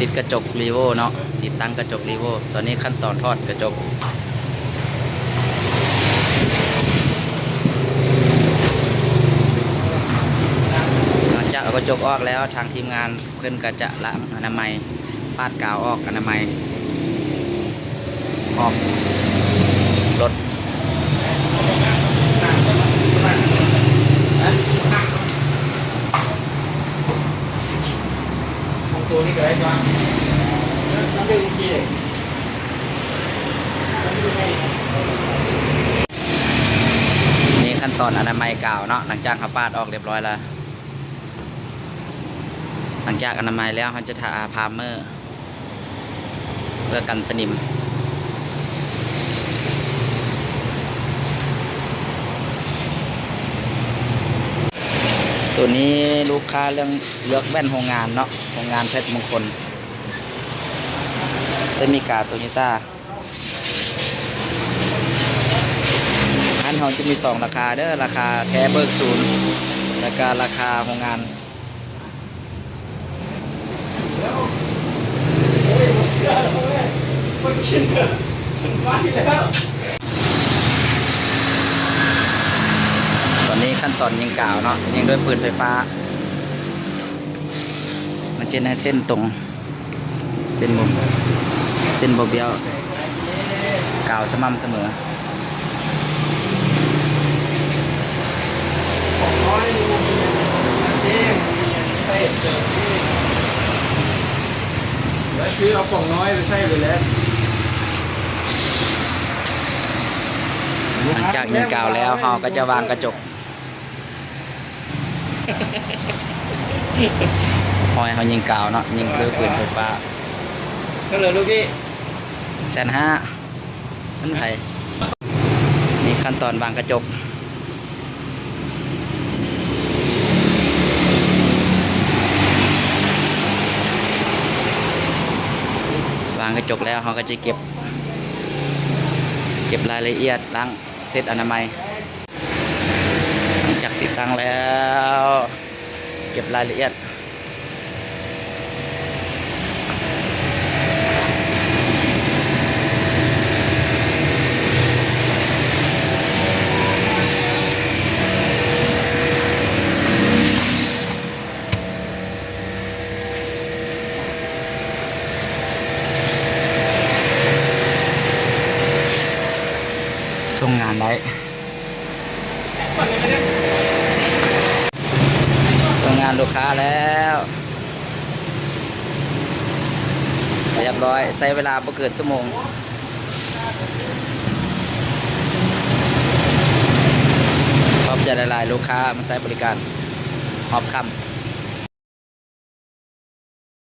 ຕິດກະຈົກຣີໂວເນາະ, ຕິດຕັ້ງກະຈົກຣີໂວ. ຕອນນີ້ຂັ້ນຕອນຖອດກະຈົກ. ຫຼັງຈາກເອົາກະຈົກອອກແລ້ວ, ທາງທີມງານເພິ່ນກໍຈະລ້າງອະນາໄມ, ປາດກາວອອກ, ອະນາໄມອອກລົດ. ຂອງໂຕນີ້ກໍໄດ້ຕົວະ ມັນເປັນອີກທີເດ້. ນີ້ຂັ້ນຕອນອະນາໄມກາວເນາະ, ຫຼັງຈາກເຮົາປາດອອກຮຽບຮ້ອຍແລ້ວ, ຫຼັງຈາກອະນາໄມແລ້ວ ເຮົາຈະທາພາມເມີ ເພື່ອກັນສະໜິມ. ໂຕນີ້ລູກຄ້າເລືອກ ເລືອກແວ່ນໂຮງງານເນາະ, ໂຮງງານເພັດມຸງຄົນ ເປັນເມກາ ໂຕໂຍຕ້າ. ຮ້ານເຮົາຈະມີສອງລາຄາເດີ, ລາຄາແທ້ເບີກສູນ ແລ້ວກະລາຄາໂຮງງານ. ຕອນນີ້ຂັ້ນຕອນຍິງກາວເນາະ, ຍິງດ້ວຍປືນໄຟຟ້າ, ມັນຈະເຮັດໃຫ້ເສັ້ນຕົງ ເສັ້ນບໍ່ ເສັ້ນບໍ່ບ້ຽວ, ກາວສະໝ່ຳສະເໝີ. ຊື້ເອົາປ່ອງນ້ອຍໄປໃສ່ໄປແລ້ວ. ຫຼັງຈາກຍິງກາວແລ້ວ ເຮົາກໍຈະວາງກະຈົກ. ຮອຍເຮົາຍິງກາວເນາະ, ຍິງດ້ວຍປືນໄຟຟ້າ. ເທົ່າໃດລູກພີ່? ແສນຫ້າ. ມັນໄຜ? ນີ້ຂັ້ນຕອນວາງກະຈົກ. ວາງກະຈົກແລ້ວ ເຮົາກໍຈະເກັບ ເກັບລາຍລະອຽດ, ລ້າງ ເຊັດອະນາໄມ. ຫຼັງຈາກຕິດຕັ້ງແລ້ວ ເກັບລາຍລະອຽດ. ສົ່ງງານໄດ້. ສົ່ງງານລູກຄ້າແລ້ວ ຮຽບຮ້ອຍ, ໃຊ້ເວລາບໍ່ເກີນຊົ່ວໂມງ. ຂອບໃຈຫຼາຍໆ ລູກຄ້າມາໃຊ້ບໍລິການຮອບຄ່ຳ.